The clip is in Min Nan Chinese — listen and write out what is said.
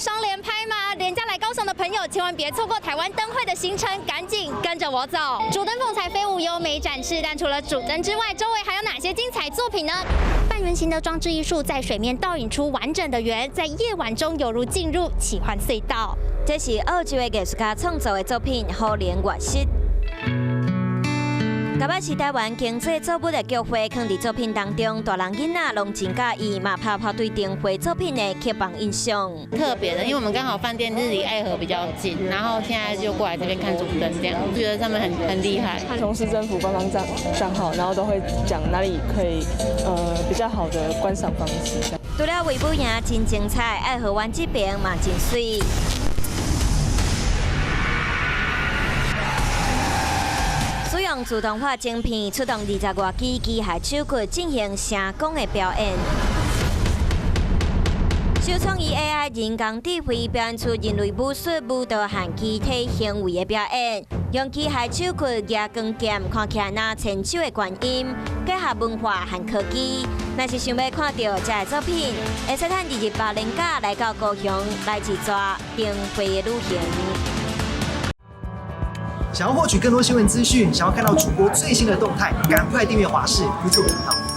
雙連拍嗎？連假來高雄的朋友，千萬別錯過台灣燈會的行程，趕緊跟着我走。主燈鳳彩飛舞優美展翅，但除了主燈之外，周圍還有哪些精彩作品呢？半圓形的裝置藝術在水面倒影出完整的圓，在夜晚中猶如進入奇幻隧道。這是澳洲的藝術家創作的作品《荷蓮月蝕》。舊擺是台灣經濟作物的菊花，囥佇作品當中，大人囡仔攏真佮意，嘛拍破對燈會作品的刻板印象。特別的，因為我們剛好飯店是離愛河比較近，然後現在就過來這邊看主燈，這樣覺得他們很厲害。從市政府官方帳號，然後都會講哪裡可以比較好的觀賞方式。除了衛武營真精彩，愛河灣這邊嘛真媠。使用自動化晶片出動20外支機械手骨進行聲光的表演，首創以 AI 人工智慧表演出人類武術、舞蹈和肢體行為的表演，用機械手骨舉光劍，看起來若千手的觀音，結合文化和科技。若是想欲看著這个作品，會使趁228連假來到高雄來一逝燈會的旅行。想要獲取更多新聞資訊，想要看到主播最新的動態，趕快訂閱華視 YouTube 頻道。